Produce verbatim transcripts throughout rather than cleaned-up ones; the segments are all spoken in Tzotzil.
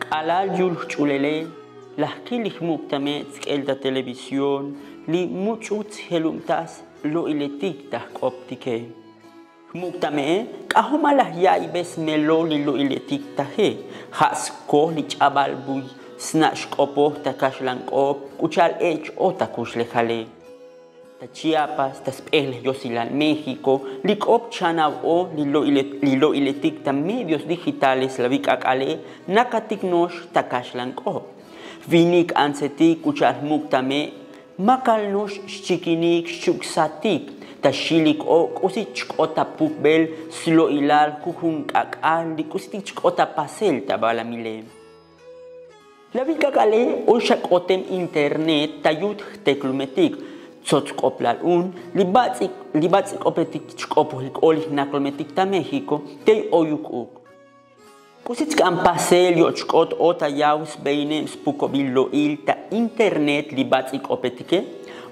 K'alal yul jch'ulele laj kil li jmuk'tame tsk'el ta televisión li much'u tsjelubtas lo'iletik ta jk'optike. Jmuk'tame'e k'ajomal laj ya'ibe smelol li lo'iletik taje. Ja' skoj li ch'abal buy sna' xk'opoj ta kaxlan k'op k'u cha'al ech o ta kuxlejale. Ta chiapas ta sp'ejlej yosilal méxico li k'op chanav o li lo'iletik ta medios digitales lavi k'ak'ale nakatik no'ox ta kaxlan k'op. Vinik antsetik k'u cha'al jmuk'tame' makal no'ox xchikinik xchuksatik ta xilik o k'usi chk'ot ta pukbel slo'ilal jujun k'ak'al li k'usitik chk'ot ta pasel ta balamile. Lavi k'ak'ale oy xa k'otem internet ta yut jteklumetik tsots k'oplal un li bats'i k'opetik chk'opojik o li jnaklometik ta méxico tey oyuk uk. K'usi tsk'an pasel yo' chk'ot o ta yaw sbeineb spukobil lo'il ta internet li bats'i k'opetike?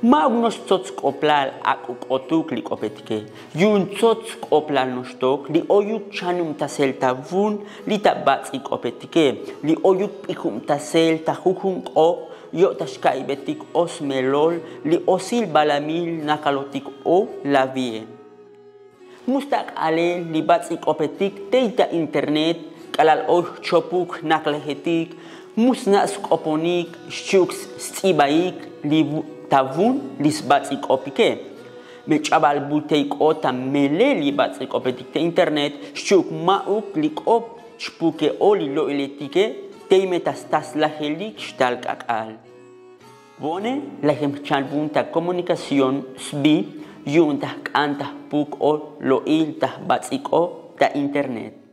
Ma'uk no'ox tsots k'oplal ak'u k'otuk li k'opetike. Yu'un tsots k'oplal no'ox tok li oyuk chanubtasel ta vun li ta bats'i k'opetike li oyuk p'ijubtasel ta jujun k'op yo' ta xka'ibetik o smelol li osil balamil nakalotik o lavie. Mu sta k'alel li bats'i k'opetik tey ta internet k'alal oy jchopuk jnaklejetik mu sna' sk'oponik xchi'uk sts'ibaik li ta vun li sbats'i k'opike. Me ch'abal buy tey k'ot ta melel li bats'i k'opetik ta internet xchi'uk ma'uk li k'op chpuke o li lo'iletike tey me ta sta slajelik xtal k'ak'al. Vo'one lajem jchan vun ta komunikación sbi yu'un ta jk'an ta jpuk o lo'il ta jbats'i k'op ta internet.